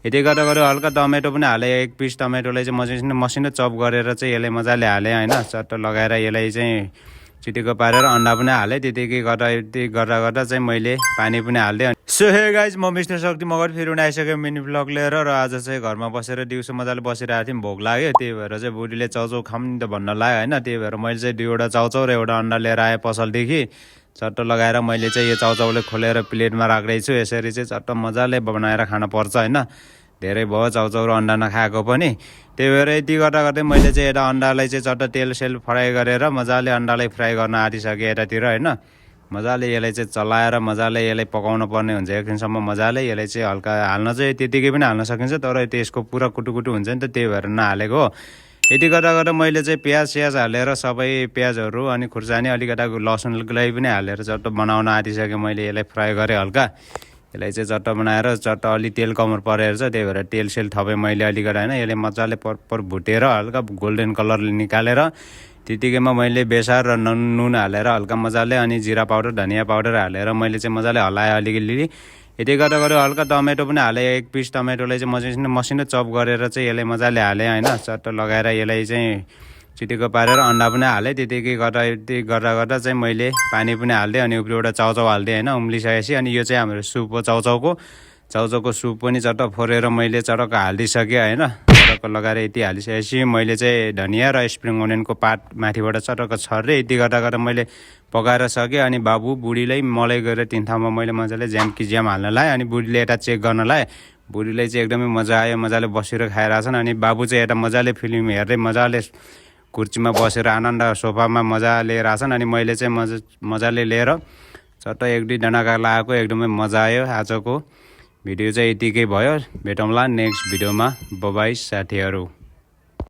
यति गर्दा गर्दा हल्का टमेटो पनि हालेँ, एक पिस टमेटोलाई चाहिँ मसिनो चप गरेर चाहिँ यसलाई मजाले हालेँ होइन। चट्ट लगाएर यसलाई चाहिँ चिटिक्क पारेर अन्डा पनि हालेँ। त्यतिकै गर्दा चाहिँ मैले पानी पनि हालिदिएँ। सो हे गाइज, म मिस्टर शक्ति मगर फेरि पनि आइसक्यो मिनी ब्लग लिएर। र आज चाहिँ घरमा बसेर दिउँसो मजाले बसिरहेको थिएँ, भोक लाग्यो। त्यही भएर चाहिँ बुढीले चाउचाउ खाऊँ नि त भन्न लाग्यो होइन। त्यही भएर मैले चाहिँ 2वटा चाउचाउ र एउटा अन्डा लिएर आएँ पसलदेखि। चट्ट लगाएर मैले चाहिँ यो चाउचाउले खोलेर प्लेटमा राख्दैछु। यसरी चाहिँ चट्ट मजाले बनाएर खान पर्छ होइन। धेरै भयो चाउचाउ र अन्डा नखाएको पनि। त्यही भएर यति गर्दै मैले चाहिँ यता अन्डालाई चाहिँ चट्ट तेल फ्राई गरेर मजाले अन्डालाई फ्राई गर्न आँटिसकेँ यतातिर होइन। मजाले यसलाई चाहिँ चलाएर मजाले यसलाई पकाउनु पर्ने हुन्छ एकछिनसम्म मजाले। यसलाई चाहिँ हल्का हाल्न चाहिँ त्यतिकै पनि हाल्न सकिन्छ, तर त्यसको पुरा कुटुकुटु हुन्छ नि त, त्यही भएर नहालेको हो। यति गर्दा मैले चाहिँ प्याज हालेर सबै प्याजहरू अनि खुर्सानी अलिकता लसुनलाई पनि हालेर चट्ट बनाउन आँटिसकेँ मैले। यसलाई फ्राई गरेँ हल्का। यसलाई चाहिँ चट्ट बनाएर चट्ट अलि तेल कमर परेर छ, त्यही भएर तेल थपेँ मैले अलिकति होइन। यसले मजाले पर भुटेर हल्का गोल्डन कलर निकालेर त्यतिकैमा मैले बेसार र नुन हालेर हल्का मजाले अनि जिरा पाउडर धनियाँ पाउडर हालेर मैले चाहिँ मजाले हलाएँ अलिकति। यति गर्दा हल्का टमेटो पनि हालेँ, एक पिस टमेटोलाई चाहिँ मसिनो चप गरेर चाहिँ यसलाई मजाले हालेँ होइन। चट्ट लगाएर यसलाई चाहिँ चिटिक्क पारेर अन्डा पनि हालेँ। त्यतिकै गर्दा चाहिँ मैले पानी पनि हालिदिएँ अनि उपरबाट चाउचाउ हालिदिएँ होइन उम्लिसकेपछि। अनि यो चाहिँ हाम्रो सुप हो चाउचाउको सुप पनि चट्ट फोरेर मैले चटक्क हालिदिइसकेँ होइन। चटक्क लगाएर यति हालिसकेपछि मैले चाहिँ धनियाँ र स्प्रिङ अनियनको पात माथिबाट चटक्क छर्रेँ। यति गर्दा मैले पकाएर सकेँ। अनि बाबु बुढीलाई मलाई गएर 3 ठाउँमा मैले मजाले ज्याम हाल्न लाएँ। अनि बुढीले यता चेक गर्न लाएँ। बुढीलाई चाहिँ एकदमै मजा आयो, मजाले बसेर खाइरहेछन्। अनि बाबु चाहिँ यता मजाले फिल्म हेर्दै मजाले कुर्सीमा बसेर आनन्द सोफामा मजाले हेरेछन्। अनि मैले चाहिँ मजाले लिएर चट्ट 1-2 जनाका लगाएको एकदमै मजा आयो। आजको भिडियो चाहिँ यतिकै भयो। भेटौँला नेक्स्ट भिडियोमा। बाइ बाइ साथीहरू।